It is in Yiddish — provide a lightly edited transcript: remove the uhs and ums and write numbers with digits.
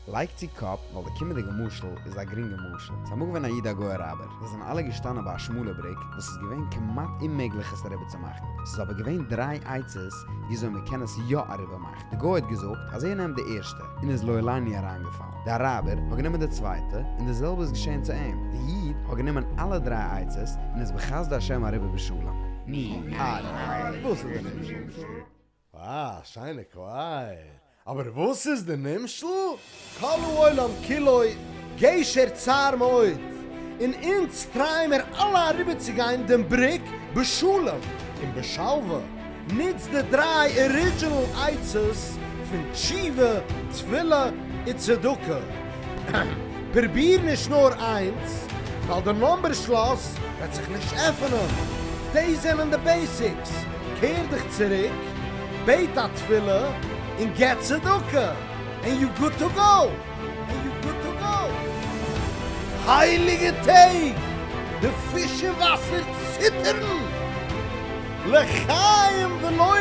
לייג צו קאפ ווייל די קומענדיגע משל איז א גרינגע משל. ס'איז אמאל געווען א איד א גוי אראבער. זיי זענען אלע געשטאנען ביי א שמאלע בריק וואס איז געווען כמעט אוממעגליך עס אריבער צו מאכן. ס'איז אבער געווען דריי עצות וויאזוי מ'קען עס יא אריבער מאכן. די גוי האט געזאגט אז ער נעמט די ערשטע און איז לא עלינו אריינגעפאלן. די אראבער האט גענומען די צווייטע און די זעלבע איז געשען צו אים. די איד האט גענומען אלע דריי עצות און איז בחסדי השם אריבער בשלום. ני, ארי, וואס איז די נמשל? אה, שיינע קווייער. אבער וואס איז די נמשל? כל העולם כולו גשר צר מאוד, און אונז try מיר אלע אריבערצוגיין דעם בריק בשלום און בשלווה. נוץ די דריי original עצות פון תשובה, תפילה און צדקה. פרוביר נישט נאר איינס, ווייל די number שלאס וועט זיך נישט עפענען. דאס זענען די basics, קער דיך צוריק, בעט א תפילה, און געב צדקה, and you good to go! And you good to go! הייליגע טעג! די פיש אין וואסער ציטערן! לחיים ולא.